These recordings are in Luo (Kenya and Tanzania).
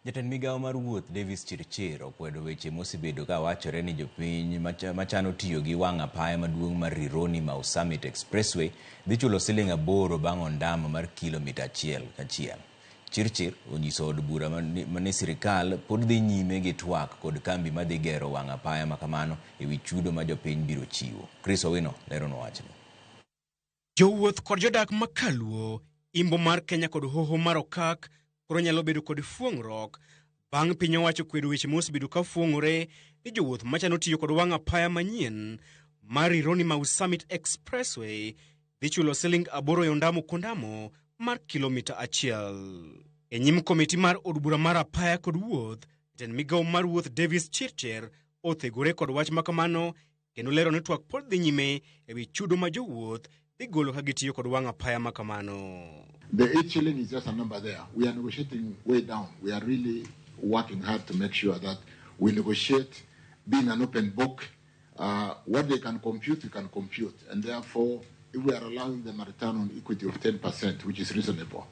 Jatend migawo mar wuoth Davis Chirchir okwedo weche mosebedo ka wachore ni jopiny machano tiyo gi wang' apaya maduong' mar Rironi Mau Summit Expressway dhi chulo siling 8 bang' ondamo mar kilomita achiel kachiel. Chirchir onyiso od bura ni sirikal pod dhi nyime gi twak kod kambi madhi gero wang' apaya makamano ewi chudo ma jopiny biro chiwo. Chris Owino leronwa wachni. Jowuoth kod jodak ma Kaluo, Imbo mar Kenya kod Hoho mar Okak koro nyalo bedo kod fuong'ruok bang' piny owacho kwedo weche mosebedo ka fuong'ore ni jowuoth machano tiyo kod wang' apaya manyien mar Rironi Mau Summit Expressway dhi chulo siling 8 e ondamo kondamo mar kilomita 1. E nyim komiti mar od bura mar apaya kod wuoth, jatend migawo mar wuoth Davis Chirchir othegore kod wach makamano kendo lero ni twak pod dhi nyime ewi chudo ma jowuoth dhi golo ka gitiyo kod wang' apaya ma kamano. The 8 shilling is just a number there. We are negotiating way down. We are really working hard to make sure that we negotiate being an open book. What they can compute, we can compute. And therefore, if we are allowing them a return on equity of 10%, which is reasonable,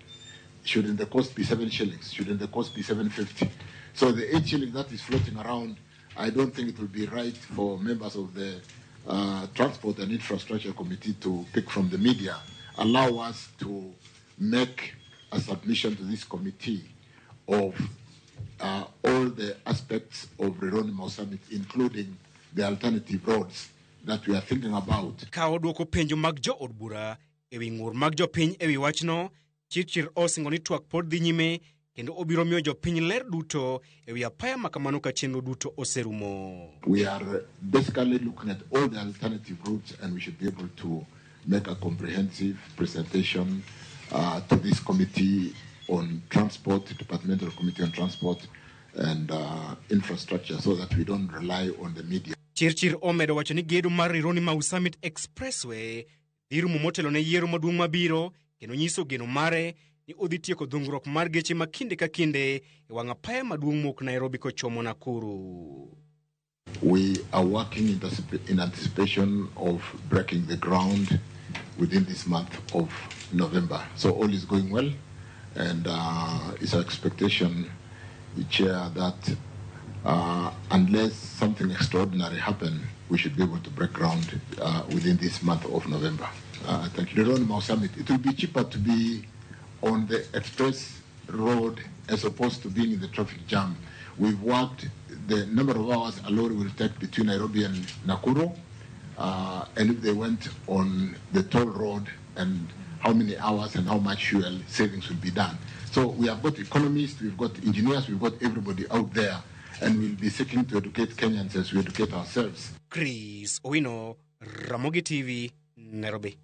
shouldn't the cost be 7 shillings? Shouldn't the cost be 7.50? So the 8 shillings that is floating around, I don't think it will be right for members of the Transport and Infrastructure Committee to pick from the media. Allow us to make a submission to this committee of all the aspects of Rironi Mau Summit, including the alternative roads that we are thinking about. Ka odwoko penjo mag jo od bura ewi ng'ur mag jopiny ewi wachno, Chirchir osingo ni twak pod dhi nyime kendo obiro miyo jopiny ler duto ewi apaya ma kamano ka chenro duto oserumo. We are basically looking at all the alternative routes, and we should be able to make a comprehensive presentation to this committee on transport, Departmental Committee on Transport and Infrastructure, so that we don't rely on the media. Chirchir omedo wacho ni gedo mar Rironi Mau Summit Expressway dhi rumo motelo ne yiero maduong' mabiro kendo nyiso geno mare ni odhi tieko dhungruok mar geche ma kinde ka kinde e wang' apaya maduong' mowuok Nairobi kochomo Nakuru. We are working in anticipation of breaking the ground within this month of November. So all is going well, and it's our expectation, Chair, that unless something extraordinary happens, we should be able to break ground within this month of November. Thank you. Rironi Mau Summit, it will be cheaper to be on the express road as opposed to being in the traffic jam. We've worked the number of hours a lorry will take between Nairobi and Nakuru, and if they went on the toll road, and how many hours and how much fuel savings will be done. So we have got economists, we've got engineers, we've got everybody out there, and we'll be seeking to educate Kenyans as we educate ourselves. Chris Owino, Ramogi TV, Nairobi.